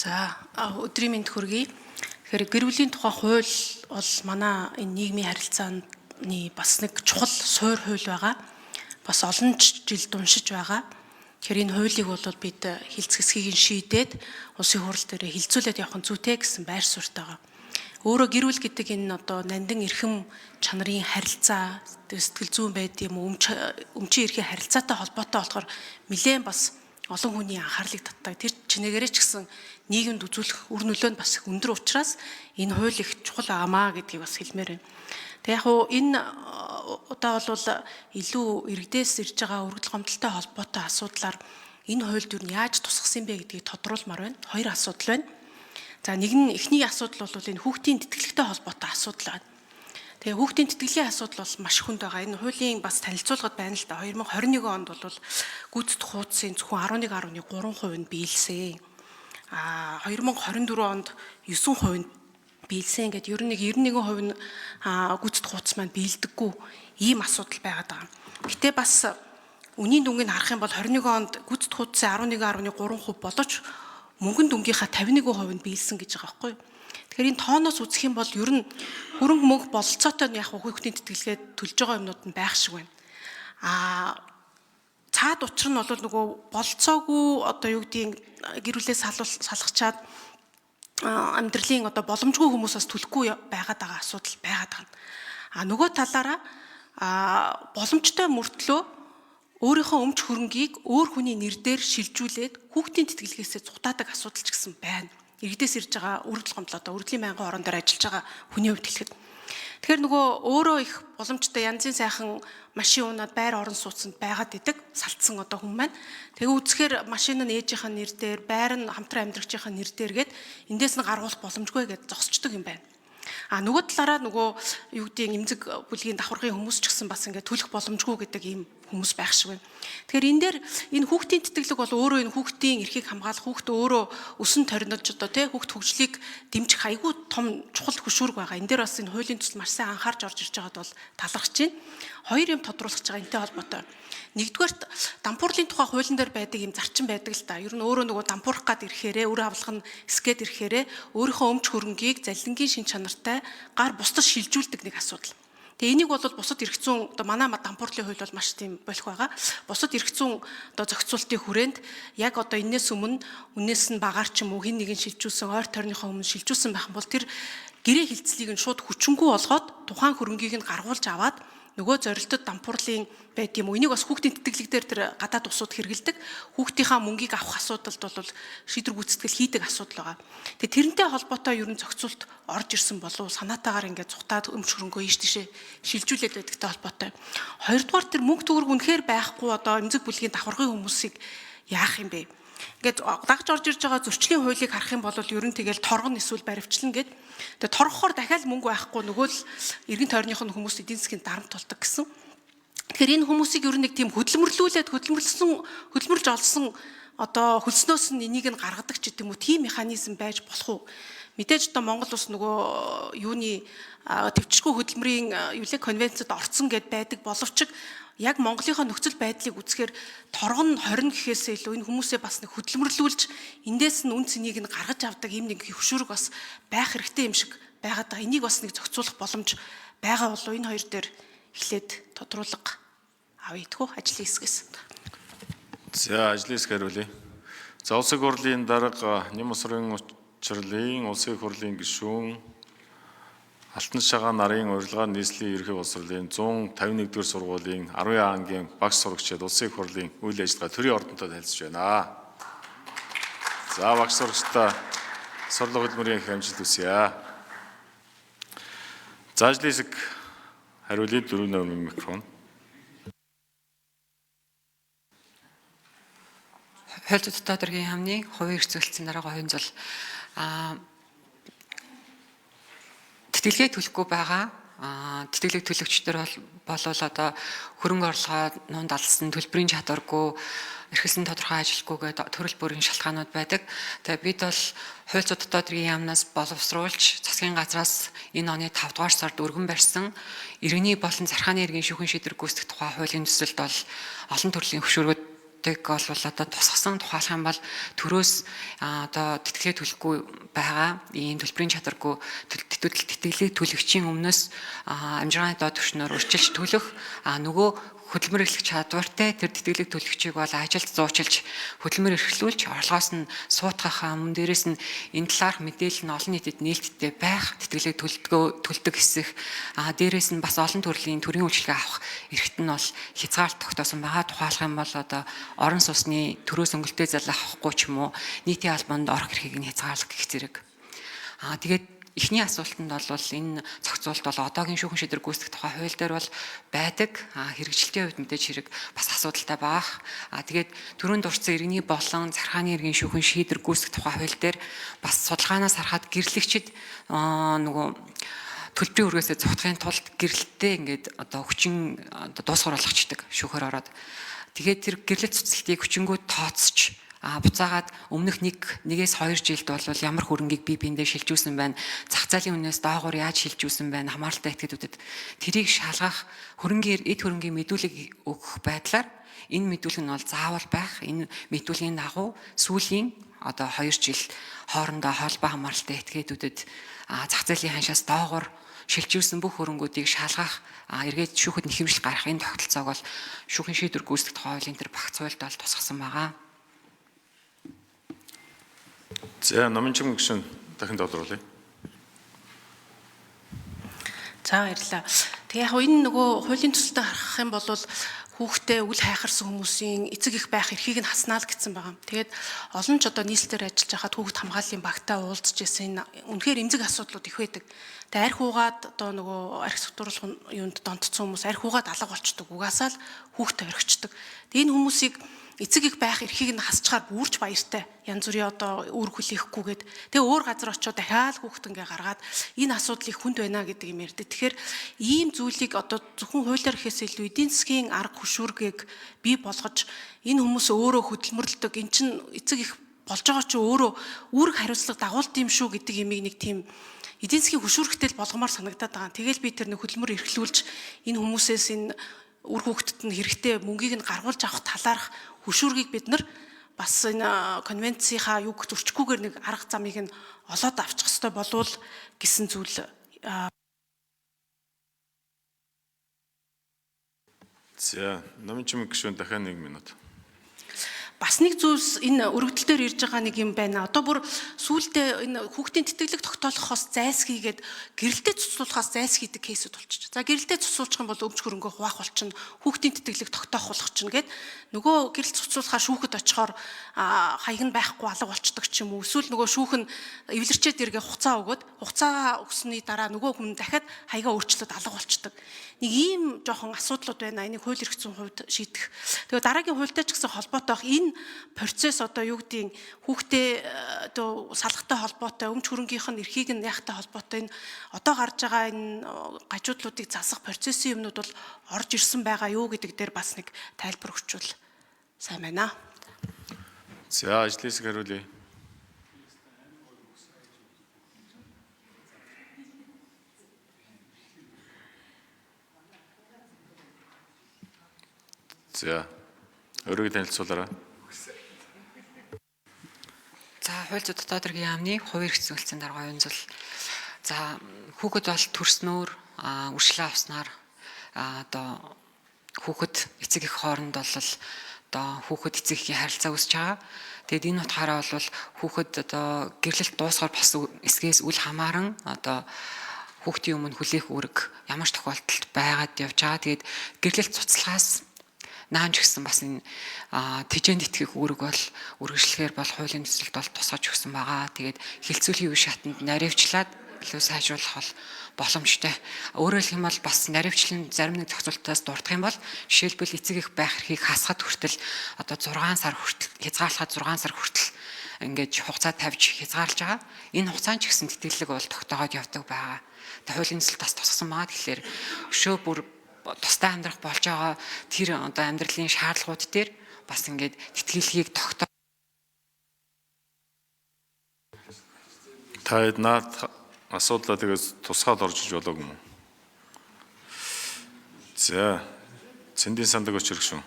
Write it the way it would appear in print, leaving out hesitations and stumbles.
За, өдрийн мэнд хүргэе. Тэгэхээр гэр бүлийн тухай хууль бол манай энэ нийгмийн харилцааны бас нэг чухал суур хууль байгаа. Бас олон жил уншиж байгаа. Тэгэхээр энэ хуулийг бол бид хилцэх хэсгийг нь шийдээд улсын хурал дээр хилцүүлээд явах нь зүйтэй гэсэн байр суурьтай байгаа. Өөрөө гэр бүл гэдэг энэ одоо нандин эрхэм чанарын харилцаа, сэтгэл зүйн байд юм уу, өмчийн эрхийн харилцаатай холбоотой болохоор нэлээд бас олон хүний анхаарлыг татдаг. Тэр чинээгээрээ ч гэсэн нийгэмд үзүүлэх үр нөлөө нь бас их өндөр учраас энэ хууль их чухал байгаамаа гэдгийг бас хэлмээр байна. Тэг яг уу энэ удаа бол илүү иргэдээс ирж байгаа өргөдөл гомдолтой холбоотой асуудлаар энэ хуульд юу яаж тусгасан бэ гэдгийг тодруулмаар байна. Хоёр асуудал байна. За, нэг нь эхний асуудал бол энэ хүүхдийн тэтгэлэгтэй холбоотой асуудал байна. Тэгээ хүүхдийн тэтгэлийн асуудал бол маш хүнд байгаа. Энэ хуулийн бас танилцуулгад байна л да. 2021 онд бол гүйцэтгэх хуудсын зөвхөн 11.3% нь биелсэн. А 2024 онд 9% нь биелсэн гэдэг, ер нь нэг 91% нь гүйцэтгэх хуудас маань биелдэггүй ийм асуудал байгаад байгаа. Гэтэ бас үнийн дүнгийг харах юм бол 21 онд гүйцэтгэх хуудсын 11.3% боловч мөнгөн дүнгийнхаа 51% нь биелсэн гэж байгаа байхгүй юу? Тэгэхээр энэ тооноос үзэх юм бол ер нь хөрөнгө мөнгө бололцоотой нь яг хүүхдийн тэтгэлгээ төлж байгаа юмнууд нь байх шиг байна. А цаад учир нь бол нөгөө бололцоогүй, одоо юу гэдгийг, гэр бүлээ салгачаад амьдралын одоо боломжгүй хүмүүс бас төлөхгүй байгаад байгаа асуудал байгаад байгаа. А нөгөө талаараа боломжтой мөртлөө өөрийнхөө өмч хөрөнгийг өөр хүний нэр дээр шилжүүлээд хүүхдийн тэтгэлгээсээ зугатаадаг асуудал ч гэсэн байна. Иргэдээс ирж байгаа өргөдөл гомдол, одоо өргөдлийн байнгын орон дээр ажиллаж байгаа хүний хувьд хэлэхэд. Тэгэхээр нөгөө өөрөө их боломжтой, янзын сайхан машин унаад байр орон сууцнд байгаад идэг салтсан одоо хүн маань. Тэгээ үзэхээр машин нь ээжийнхээ нэр дээр, байр нь хамтран амьдрагчийнхаа нэр дээр гээд эндээс нь гаргуулах боломжгүй гэдээ зогсчдөг юм байна. А нөгөө талаараа нөгөө юу гэдгийг, эмзэг бүлгийн давхаргын хүмүүс ч гэсэн бас ингээд төлөх боломжгүй гэдэг ийм хүмүүс байх шиг байна. Тэгэхээр энэ дээр энэ хүүхдийн тэтгэлэг бол өөрөө энэ хүүхдийн эрхийг хамгаалах, хүүхд өөрөө өсөн торнож одоо тий хүүхд хөгжлийг дэмжих айгүй том чухал хөшүүрэг байгаа. Энэ дээр бас энэ хуулийн төсөл маш сайн анхаарч орж ирж байгаад бол талархаж байна. Хоёр юм тодруулах гэж байгаа энэтэй холбоотой. Нэгдүгээрт, дампуурлын тухай хуулийн дээр байдаг юм зарчим байдаг л да. Ер нь өөрөө нөгөө дампуурах гад ирэхээрээ, үр авлага нь эсгээд ирэхээрээ өөрийнхөө өмч хөрөнгийг залингийн шин чанартай гар бусдад шилжүүлдэг нэг асуудал. Тэгээ энийг бол бусад эрх зүйн одоо манай дампуурлын хууль бол маш тийм болох байгаа. Бусад эрх зүйн одоо зохицуултын хүрээнд яг одоо энээс өмнө үнээс нь багаар ч юм уу хин нэгэн шилжүүлсэн, ойр тойрныхоо өмнө шилжүүлсэн байх юм бол тэр гэрээ хилцлийг нь шууд хүчингү болгоод тухайн хөрөнгийг нь гаргуулж аваад нөгөө зорилтод дампуурлын байд юм уу. Энийг бас хүүхдийн тэтгэлэг дээр тэр гадаад улсууд хэрэгэлдэг. Хүүхдийнхаа мөнгийг авах асуудалд бол шийдвэр гүйцэтгэл хийдэг асуудал байгаа. Тэгээ тэрнтэй холбоотой ер нь зохицуулт орж ирсэн болов санаатаагаар ингээд зугатаад өмч хөрөнгөө ийш тийшээ шилжүүлээд байдагтай холбоотой. Хоёрдугаар, тэр мөнгө төгрөг үнэхээр байхгүй одоо эмзэг бүлгийн давхаргын хүмүүсийг яах юм бэ? Ингээд дагж орж ирж байгаа зөрчлийн хуулийг харах юм бол ер нь тэгэл торгон эсвэл баривчлан гэд. Тэгээ торгохоор дахиад мөнгө байхгүй, нөгөө л эргэн тойрных нь хүмүүс эдийн засгийн дарамт болдог гэсэн. Тэгэхээр энэ хүмүүсийг ер нь нэг тийм хөдөлмөрлүүлээд, хөдөлмөрлөж олсон одоо хөлснөөс нь энийг нь гаргадаг ч гэдэм үү, тийм механизм байж болох уу? Мэдээж одоо Монгол улс нөгөө юуны төвчшгүй хөдөлмөрийн юу лээ конвенцэд орцсон гэд байдаг боловч яг Монголынхаа нөхцөл байдлыг үзэхээр торгон 20 гэхээсээ илүү энэ хүмүүсээ бас нэг хөдөлмөрлүүлж эндээс нь үн цэнийг нь гаргаж авдаг ийм нэг хөшүүрэг бас байх хэрэгтэй юм шиг байгаад байгаа. Энийг бас нэг зохицуулах боломж байгаа болов, энэ хоёр дээр эхлээд тодруулга авъя тэхүү ажлын хэсгээс. За, ажлын хэсэг хариулъя. За, улсын хурлын дарга, Нямсрын учирлын улсын хурлын гишүүн, Алтан шагаан нарын урилгаар нийслэлийн ерөнхий боловсролын 151-р сургуулийн 10 ангийн багш сурагчид улсын хурлын үйл ажиллагаа төрийн ордонтой танилцж байна. За, багш сурагчдаа сурлага хөдөлмөрийн их амжилт хүсье. За, ажлын хэсэг хариулъя, 4 номерын микрофон. Хууль зүйн дотоод хэргийн яамны хувийн эрх зүйн дарга Оюунзул тэтгэлгээ төлөхгүй байгаа тэтгэлэг төлөгчдөр бол одоо хөрөнгө орлогоо нуунд алсан, төлбөрийн чадваргүй, эрхэлсэн тодорхой ажилгүй гэдэг төрөл бүрийн шалтгаанууд байдаг. Тэгээ бид бол хууль зүйн дотоод хэргийн яамнаас боловсруулж засгийн газраас энэ оны 5 дугаар сард өргөн барьсан иргэний болон зархааны иргэн шүүхэн шийдвэр гүйцэтгэх тухай хуулийн төсөлд бол олон төрлийн хөшүүргүүд этгээдүүдийг бол одоо тусгасан. Тухайлах юм бол төрөөс одоо тэтгэлэг төлөхгүй байгаа ийм төлбөрийн чадваргүй тэтгэлэг төлөгчийн өмнөөс амжиргааны доод түвшнөөр урьдчилж төлөх, нөгөө хөдөлмөр эрхлэх чадвартай тэр тэтгэлэг төлөгчийг бол ажилд зуучилж хөдөлмөр эрхлүүлж орлогоос нь суутгахаа, мөн дээрээс нь энэ талаарх мэдээлэл нь олон нийтэд нээлттэй байх, тэтгэлэг төлдөг хэсэх, дээрээс нь бас олон төрлийн төрийн үйлчилгээ авах эрхт нь бол хязгаарлалт тогтоосон байгаа. Тухайлах юм бол одоо орон сууцны төрөөс өнгөлтэй зал авахгүй ч юм уу, нийтийн албанд орох эрхийг нь хязгаарлах гэх зэрэг. Тэгээд эхний асуултанд бол энэ зохицуулалт бол одоогийн шүүхэн шийдвэр гүйцэтгэх тухай хууль дээр бол байдаг. Хэрэгжилтийн хувьд мэдээж хэрэг бас асуудалтай баах. Тэгээд түрүүнд дурдсан иргэний болон захиргааны иргэн шүүхэн шийдвэр гүйцэтгэх тухай хууль дээр бас судалгаанаас харахад гэрлэгчид нөгөө төлбөрийн үргээсээ зугтахын тулд гэрэлтээ ингээд одоо хүчин одоо дуусгар болгочдөг шүүхээр ороод. Тэгээд тэр гэрлэлт цуцлалтыг хүчингү тооцож буцаагаад өмнөх 1-ээс 2 жилд бол ямар хөрөнгийг бие биендээ шилжүүлсэн байна, зах зээлийн үнээс доогуур яаж шилжүүлсэн байна, хамааралтай этгээдүүдэд тэрийг шалгах хөрөнгийн эд хөрөнгийн мэдүүлэг өгөх байдлаар энэ мэдүүлэг нь бол заавал байх. Энэ мэдүүлгийн дагуу сүүлийн одоо 2 жил хоорондоо холбоо хамааралтай этгээдүүдэд зах зээлийн ханшаас доогуур шилжүүлсэн бүх хөрөнгүүдийг шалгах, эргээд шүүхэд нэхэмжил гаргах энэ тогтолцоог бол шүүхийн шийдвэр гүйцэтгэх тухай хуулийн тэр багц хуульд бол тусгасан байгаа. За, номын чим гишүүн дахин тодруулъя. За, баярлалаа. Тэгээ яг энэ нөгөө хуулийн төсөлтөд харах юм бол хүүхдээ үл хайхарсан хүмүүсийн эцэг их байх эрхийг нь хаснаа л гэсэн байгаа. Тэгээд олон ч одоо нийслэлээр ажиллаж байхад хүүхд хамгааллын багтаа уулзж ирсэн энэ үнэхээр эмзэг асуудлууд их байдаг. Тэгээд арх уугаад одоо нөгөө арх сутруулах юунд донтцсон хүмүүс арх уугаад алга болчдөг. Угаасаа л хүүхдээ орхичдөг. Тэгээд энэ хүмүүсийг эцэг их байх эрхийг нь хасчгаар бүрч баяртай. Янз бүрийн одоо үр хүлээхгүйгээд тэгээ өөр газар очиод дахиад хүүхэд ингээ гаргаад энэ асуудал их хүнд байна гэдэг юм ярьдаг. Тэгэхээр ийм зүйлийг одоо зөвхөн хуулиар гэхээс илүү эдийн засгийн арга хөшүүргийг бий болгож энэ хүмүүс өөрөө хөдөлмөрлөдөг. Эн чинь эцэг их болж байгаа чи өөрөө үүрэг хариуцлага дагуулд юм шүү гэдэг имийг нэг тийм эдийн засгийн хөшүүрэгтэй л болгомоор санагдаад байгаа. Тэгэл би тэр нэг хөдөлмөр эрхлүүлж энэ хүмүүсээс энэ үр хүүхдэд нь хэрэгтэй мөнгийг нь гаргуулж авах талаарх хөшүүргийг бид нар бас энэ конвенцийнхаа юг зөрчихгүйгээр нэг арга замыг нь олоод авчих ёстой болвол гэсэн зүйл. За, номын чимэг гишүүн дахиад 1 минут. Бас нэг зүйлс энэ өргөдөл дээр ирж байгаа нэг юм байна. Одоо бүр сүүлдээ энэ хүүхдийн тэтгэлэг тогтоолохоос зайлсхийгээд гэрэлтэй цуцлуулахаас зайлсхийдэг кейсүүд болчих. За, гэрэлтэй цуцлуулчих юм бол өмч хөрөнгөө хуваах болчихно, хүүхдийн тэтгэлэг тогтоох болгочихно гэд нөгөө гэрэл цуцлуулахаар шүүхэд очихоор хаяг нь байхгүй алга болчдөг ч юм уу. Эсвэл нөгөө шүүх нь эвлэрчээд эргээ хугацаа өгөөд хугацаа өгсөний дараа нөгөө хүн дахиад хаягаа өөрчлөөд алга болчдөг. Нэг ийм жоохон асуудлууд байна. Энийг хууль эрх зүйн хувьд шийдэх. Тэгээ дараагийн хуультай ч гэсэн холбоотой байх энэ процесс одоо юу гэдгийг хүүхдээ одоо салгатай холбоотой, өмч хөрөнгийнх нь эрхийг нь яахтай холбоотой энэ одоо гарч байгаа энэ гажуудлуудыг засах процессын юмнууд бол орж ирсэн байгаа юу гэдэг дээр бас нэг тайлбар өгчвөл сайн байна. За, ажлын хэсэг хариулъя. За, өөрийгөө танилцуулаарай. За, хууль зүйн дотоод хэргийн яамны хувийн эрх зүйн дарга оюун зул. За, хүүхэд бол төрснөөр үрчлээ авснаар одоо хүүхэд эцэг их хооронд бол одоо хүүхэд эцэг эхийн харилцаа үүсэж байгаа. Тэгээд энэ утгаараа бол хүүхэд одоо гэрлэлт дуусгаар бас эсгээс үл хамааран одоо хүүхдийн өмнө хүлээх үүрэг ямар ч тохиолдолд байгаад явж байгаа. Тэгээд гэрлэлт цуцлагаас наанч гэсэн бас энэ тэжээнд итгэх үүрэг бол үргэлжлэхээр бол хуулийн төсөлд бол тусгаж өгсөн байгаа. Тэгээд хилцүүлгийн үе шатанд наривчлаад илүү сайжруулах бол боломжтой. Өөрөөр хэлэх юм бол бас наривчлан зарим нэг зохицуултаас дурдах юм бол жишээлбэл эцэг их байх эрхийг хасахад хүртэл одоо 6 сар хүртэл хязгаарлахад 6 сар хүртэл ингээд хугацаа тавьж хязгаарлаж байгаа. Энэ хугацаанд ч гэсэн тэтгэлэг бол тогтоогоод явдаг байгаа. Тэг хуулийн төсөлд бас тусгасан байгаа. Тэгэхээр өшөө бүр тустай амьдрах болж байгаа тэр одоо амьдралын шаардлагууд дээр бас ингээд тэтгэлгийг тогтоо. Та наад асуудлаа тэгээс тусгаад орж иж болоогүй юм уу? За, Цэндийн сандаг өчрөх шүү.